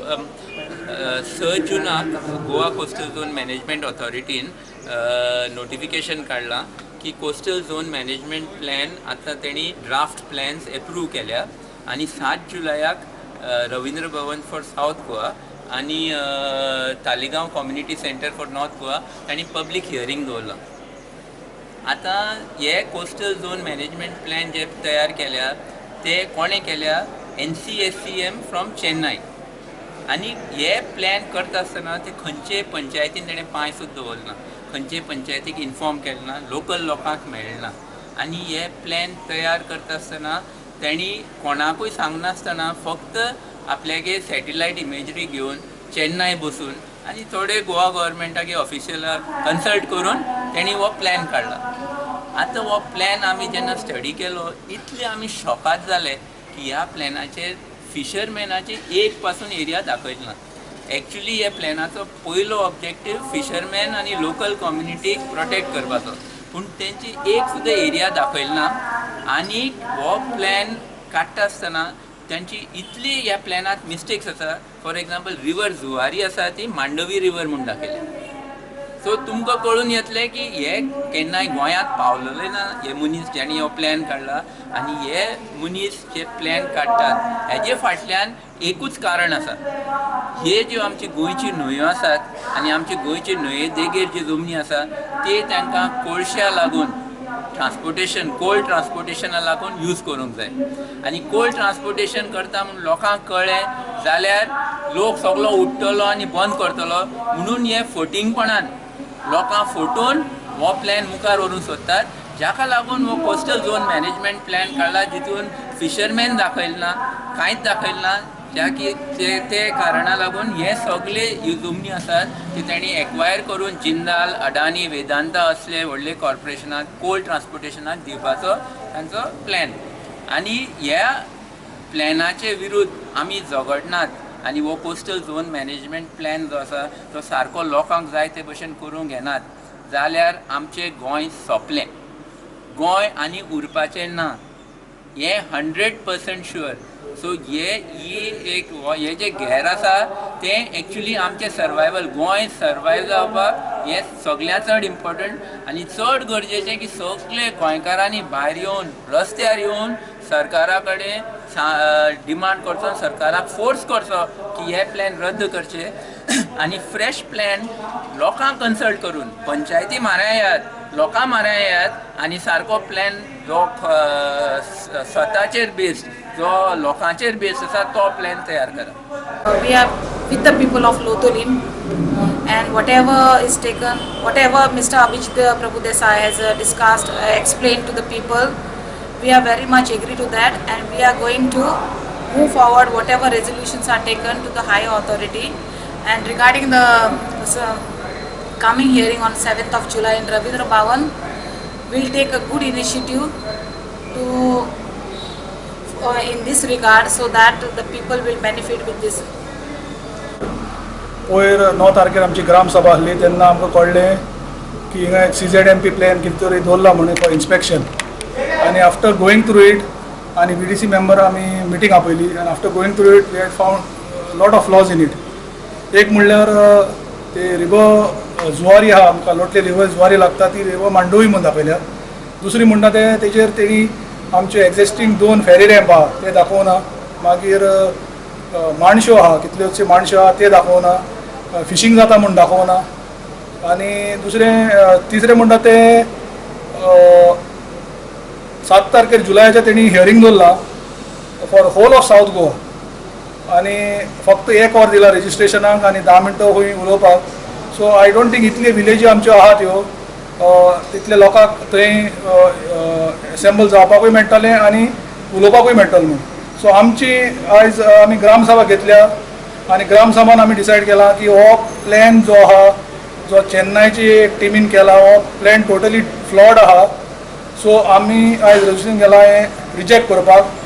6 जुनाक Goa coastal zone management ऑथॉरिटीन notification काडलां की कोस्टल झोन मॅनेजमेंट प्लॅन आतां तेणी ड्राफ्ट प्लॅन्स एप्रूव केल्या आनी 7 जुलयाक रवींद्र भवन फॉर सावथ गोवा आनी Taleigao community centre for north Goa तांणी पब्लीक हियरींग दवरलां. आतां हे कोस्टल झोन मॅनेजमेंट प्लॅन जे तयार केल्या ते कोणें केल्या? NCSCM from Chennai. आनी हे प्लॅन करता आसतना ते खंयचे पंचायतीन तेणें पांय सुद्दां दवरना, खंयचे पंचायतीक इन्फॉर्म केलें ना, लोकल लोकांक मेळना आनी हे प्लॅन तयार करता आसतना तेणी कोणाकूय सांगनासतना फक्त आपल्यागे सॅटेलायट इमेजरी घेवन चेन्नय बसून आनी थोडे गोवा गव्हर्मेंटागे ऑफिशियलाक कन्सल्ट करून तेणी हो प्लॅन काडला. आतां हो प्लॅन आमी जेन्ना स्टडी केलो, इतले आमी शॉकाद जाले की ह्या प्लॅनाचेर फिशरमॅनाचे एक पासून एरिया दाखयलो ना. एक्चुली ह्या प्लॅनाचो पयलो ऑब्जेक्टीव फिशरमॅन आनी लोकल कम्युनिटीक प्रोटेक्ट करपाचो, पूण तेंची एक सुद्दां एरिया दाखयली ना. आनी हो प्लॅन काडटा आसतना तांची इतली ह्या प्लॅनात मिस्टेक्स आसा. फॉर एग्जाम्पल, रिवर जुवारी आसा ती मांडवी रिवर म्हूण दाखयल्या. सो तुमकां कळून येतलें की हे केन्नाय गोंयांत पावलेले ना हे मनीस ज्यांनी हो प्लॅन काडला. आनी हे मनीस जे प्लॅन काडटात हेजे फाटल्यान एकूच कारण आसा. हे ज्यो आमची गोंयची न्हंयो आसात आनी आमची गोंयचे न्हंये देगेर ज्यो जमनी आसा ते तांकां कोळश्या लागून ट्रान्सपोर्टेशन, कोल ट्रान्सपोर्टेशना लागून यूज करूंक जाय. आनी कोल ट्रान्सपोर्टेशन करता म्हूण लोकांक कळ्ळें जाल्यार लोक सगलो उठ्ठलो आनी बंद करतलो म्हणून हे फटींगपणान लोकांक फटोवन हो प्लॅन मुखार व्हरूंक सोदतात, जाका लागून हो कोस्टल झोन मॅनेजमेंट प्लॅन काडला जितून फिशरमॅन दाखयलें ना, कांयच दाखयलें ना. ज्या की ते ते कारणा लागून हे सगळे जमनी आसात ते तांणी एक्वायर करून जिंदाल, अडानी, वेदांता असले व्हडले कॉर्पोरेशनाक कोल ट्रान्सपोर्टेशनाक दिवपाचो तांचो प्लॅन. आनी ह्या प्लॅनाचे विरुद्ध आमी झगडनात आनी हो कोस्टल झोन मॅनेजमेंट प्लॅन जो आसा तो सारको लोकांक जाय ते भशेन करूंक घेनात जाल्यार आमचें गोंय सोंपलें. गोंय आनी उरपाचें ना हें 100% शुअर. सो हे ही एक हे जे घेर आसा तें एक्चुली आमचें सर्वायवल, गोंय सर्वायव जावपाक हें सगळ्यांत चड इम्पॉर्टंट आनी चड गरजेचें की सगळे गोंयकारांनी भायर येवन, रस्त्यार येवन सरकारा कडेन डिमांड करचो, सरकाराक फोर्स करचो की हे प्लॅन रद्द करचे आनी फ्रेश प्लॅन लोकांक कन्सल्ट करून, पंचायती म्हऱ्या येयात, लोकां म्हऱ्या येयात आनी सारको प्लॅन जो स्वताचेर बेस्ड, जो लोकांचेर बेस्ड आसा तो प्लॅन तयार करा. We are with the people of Loutolim and whatever is taken, whatever Mr. Abhijit Prabhudesai has discussed, explained to the people, we are very much agree to that and we are going to move forward whatever resolutions are taken to the higher authority. And regarding the coming hearing on 7th of July in Ravindra Bhavan, we'll take a good initiative to in this regard so that the people will benefit with this. पयर 9 तारखेर आमची ग्रामसभा आसली तेन्ना आमकां कळ्ळें की हिंगा एक सीझेडएमपी प्लॅन कितें तरी दवरला म्हणून फॉर इन्स्पेक्शन. आनी आफ्टर गोईंग थ्रू it आनी व्हीडीसी मेंबर आमी मिटींग आपयली आनी after going through it we had found lot of flaws in it. एक म्हणल्यार ते रिवर जुवारी आहा, आमकां लोटले रिवर जुवारी लागता, ती रिवर मांडोवी म्हूण दाखयल्या. दुसरी म्हणटा ते तेजेर तेणी आमचे एक्झिस्टींग दोन फेरी रॅम्प आहा ते दाखोवना. मागीर माणश्यो आहा, कितल्योश्यो माणश्यो आहा ते दाखोवना. फिशींग जाता म्हूण दाखोवना. आनी दुसरें तिसरें म्हणटा ते 7 तारखेर जुलयाच्या तेणी हियरींग दवरला for whole of South Goa आनी फक्त एक वर दिला रजिस्ट्रेशनाक आनी 10 मिनटां खंय उलोवपाक. सो I don't think इतले विलेजी आमच्यो आहा त्यो तितले लोकांक थंय एसेंबल जावपाकूय मेळटलें आनी उलोवपाकूय मेळटलें म्हूण. सो आमची आयज आमी ग्रामसभा घेतल्या आनी ग्रामसभान आमी डिसायड केला की हो प्लॅन जो आहा, जो चेन्नयची एक टिमीन केला, हो प्लॅन टोटली फ्लॉड आहा. सो आमी आयज रेजोल्युशन केलां हें रिजेक्ट करपाक.